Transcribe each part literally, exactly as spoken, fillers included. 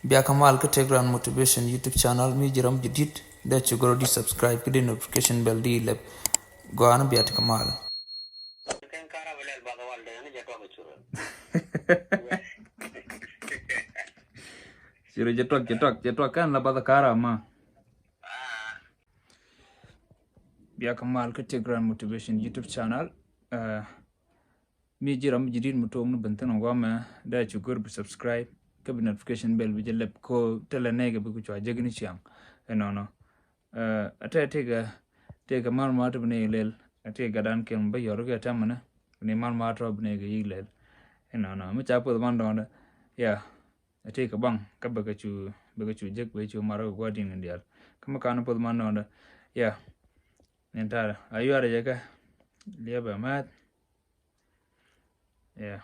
Bia kɛ mal kä Tek Raan Motivation YouTube channel, mi ji̱ ram jadid, dee ci gɔrɔ di subscribe kä di notification bell di lɛp. Gɔaa ni bia ti kɛ mal. Ciro jɛ tuak, jɛ tuak, jɛ tuak, kɛn la bath kara ma. Bia kɛ mal kä Tek Raan Motivation YouTube channel. Eh, mi ji̱ ram ji̱ dit mi tuɔɔk ni ben thin ɔ guamɛ, dee cu gör bi subscribe kä bi notification bell bi jɛ lɛp ko tɛlɛ nɛɛkɛ bi ku cua jek ni ciaŋ. Ɛnɔnɔ. Eh, a tɛ tëëkɛ, tëëkɛ mal ma tɔ bi ni lɛl, a tëëkɛ gatdan kɛn bä yɔr kɛ tɛmɛ ni, bi ni mal ma tɔ bi ni kɛ yik lɛl. Ɛnɔnɔ. Mi ca puɔth man dɔɔndɛ. Ya. A tëëkɛ baŋ kä bɛ kɛ cu, bɛ kɛ cu jek bɛ cu mar kɛ gua̱di̱n kɛ diaal. Kä mi kan puɔth man dɔɔndɛ. Ya. Ni ta̱a̱ a yuarɛ jɛ kɛ liɛpɛ mɛth. Ya.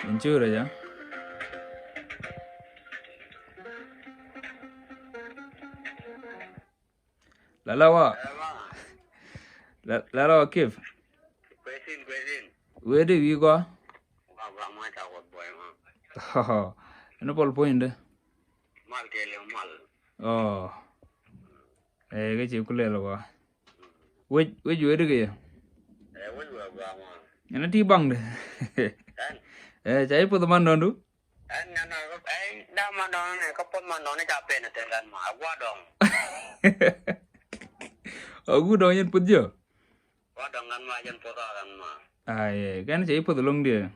In cu rɛ jɛ. Lala wa. Lala wa kif. Kwesin, kwesin. Wedi wi gua. Gua, gua, ma ca wot boy ma. Ɛn pɔl puɔ̱nydɛ. Mal kɛ lɛ mal. Oh. Eh, kɛ ci kulɛl wa. Wec, wec wedi kɛ yɛ. Eh, wec wedi kɛ yɛ. Ɛn ti baŋdɛ. Ɛn. Eh, ca ipuɔth man dɔndu. Ɛn nana, ɛn da man dɔn nɛ, kä puɔth man dɔn ni ca pen tɛ gan ma, a gua dɔŋ. A gu dɔŋ yɛn puɔth jɛ. Gua dɔŋ gan ma, jɛn puɔth a gan ma. Ay, kɛn ca ipuɔth loŋ diɛ.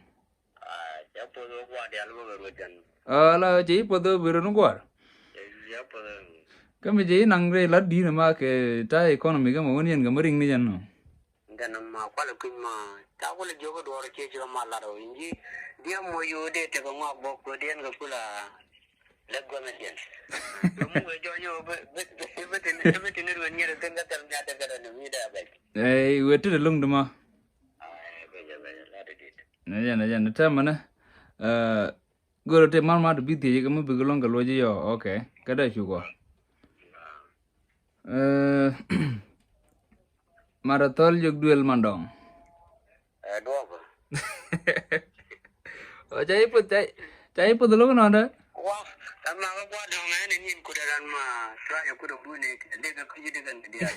Ay, ca puɔth gua dial bä ruet jɛn. Ala, ca ipuɔth bɛ ruet ni guar. Ca puɔth. Kä mi ca inaŋ rɛ lat di̱n ma kɛ ta economy kä ma wun yɛn kɛ ma riŋ ni jɛn nɔ. Dɛn ma kualɛ kui̱ny ma ca kulɛ jiök duɔɔr cie ci kɛ ma lat ɔ in ji̱ diɛ mɔ yo̱o̱ dee tekɛ ŋɔak bok kɛ diɛn kɛ kula lɛ guɛmɛ diɛn. Yom wee jɔny ɔ bi bi bi tin bi tin ruet nyier thin kä thɛl nya tekɛ dɔn mi dee bɛc. Ɛ wee tet luŋ di ma. Ɛ bɛc ɛ bɛc lat dit. Nɛ jɛn nɛ jɛn tɛmɛ nɛ. Ɛ Gör te mal ma te bi thiec kɛ mi bikɛ luɔ̱ŋ kɛ luɔ̱c yɔ, okay. Kɛ dee cukɔ. Eh, Marathol jok duel man dɔŋ. Ɛ duɔp. Ɔ ca iputh, ca iputh lo̱k nɔn dɛ. Wa, ɛma kɛ gua dɔŋ ɛn ɛn yin kudɛ ran ma, cua yɛ kudɛ buni, dee kɛ kuji dee kɛ ni diaal.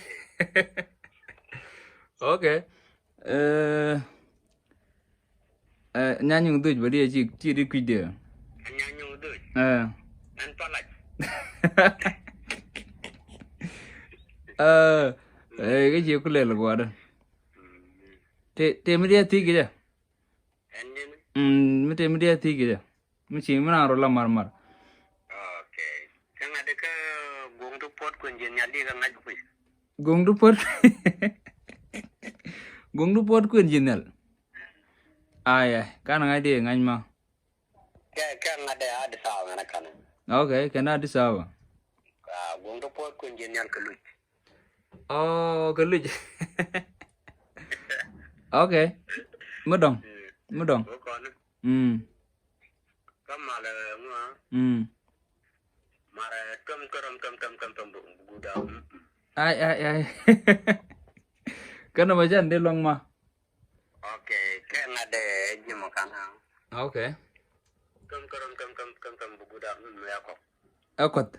Okay. Eh, eh, nyanyuŋ dhuc bä diɛ ci, ci di kui̱c diɛ. Nyanyuŋ dhuc. Eh. Ɛn palac. Eh, eh, kɛ ci kulɛl guadä. Te, te mi diɛ thi̱k kɛ jɛ. Ɛn din. Mm, mi te mi diɛ thi̱k kɛ jɛ. Mi ci mi na rɔ la mar mar. Okay. Kä ŋa̱t kä guŋ ti puɔt kuɛn ji̱ nhial di kä ŋa̱c kui̱. Guŋ ti puɔt. Guŋ ti puɔt kuɛn ji̱ nhial. Ay, ay, kan ŋa̱c di ŋa̱c ma. Kɛ, kɛ ŋa̱t dee Addis Ababa ŋa̱n a kanɛ. Okay, kɛn Addis Ababa. Ah, guŋ ti puɔt kuɛn ji̱ nhial kɛ luc. Oh, kɛ luc. Okay. Mi dɔŋ. Mm. Mi dɔŋ. Wä kɔn. Mm. Kä malɛ ŋua. Mm. Marɛ tuɛm kärɔm tuɛm tuɛm tuɛm tuɛm bu guda. Ay, ay, ay. Kɛn ma jan di luaŋ ma. Okay, kɛ ŋa̱t dee ji̱ mɔ kan ha. Okay. Tuɛm kärɔm tuɛm tuɛm tuɛm tuɛm bu guda. Mm, ya kɔ. Ɛ kuath.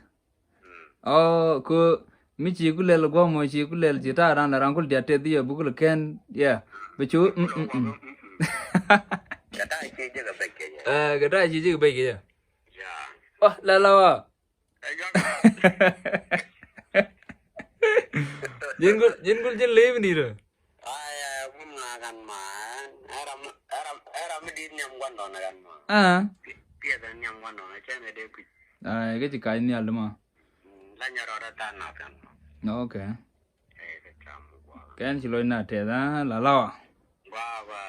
Ɔ ku mi ci ku lɛl guɔ̱m ɔ ci ku lɛl ci ta̱a̱ ran lɛ ran kul diat teth yɛ bi kul kɛn yɛ bi cu. Kɛ ta̱a̱ ci jek bec kɛ yɛ. Ɔ lɛl ɔ. Jin kul jin kul jin lep ni rɛ. Ay, ay, ŋun ŋa kan ma, ɛ ram, ɛ ram, ɛ ram mi dit niam guandɔn kan ma. Ah. Piɛth niam guandɔn, cɛ mɛ dee kui̱. Ay, kɛ ci kac nial di ma. Mm, la nyɛ rɔɔdɛ than na kan ma. Okay. Ɛ, kɛ cam gua. Kɛn ci lɔc na tɛth, ah, la lawa. Gua, gua.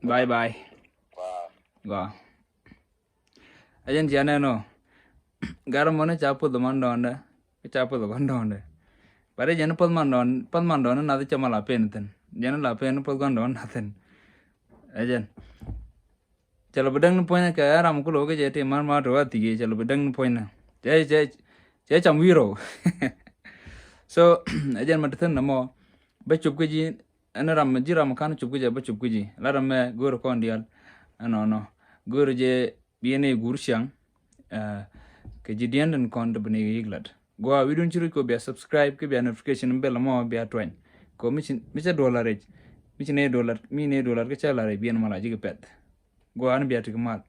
Bye, bye. Gua. Gua. A jɛn cia nɛn ɔ. Gar mɔni ca puth man dɔndɛ. Ca puth man dɔndɛ. But jɛn puth man dɔn, puth man dɔn nath cɛ ma la pen thin. Jɛn la pen puth man dɔn nath thin. A jɛn. Cɛ lɔ bi däŋ ni puɔ̱nyɛ kɛ ram kulo kɛ jɛ ti man ma to wa thik cɛ lɔ bi däŋ ni puɔ̱nyɛ. Cɛ, cɛ, cɛ cam wiro. So, a jɛn ma ti thin na mɔ. Bä cop kä ji̱ Ɛn ram ji̱ ram ka̱n cop kä jɛ bä cop kä ji̱ la ram mɛ go̱o̱r kɔn diaal. Ɛnɔnɔ go̱o̱r jɛ biɛn i̱ guur ciaŋ. Kɛ ji̱ diɛn den kɔn dee bi ni yik lat. Gua wi̱dun ci ruc kɔ bia subscribe kä bia notification bell mɔ bia tuany. Kɔ mi cɛ dollar rɛc mi ci ne dollar mi ne dollar kä cɛ lar rɛc biɛn mɔ la ji̱ kɛ pɛth. Gua ni bia tik mal.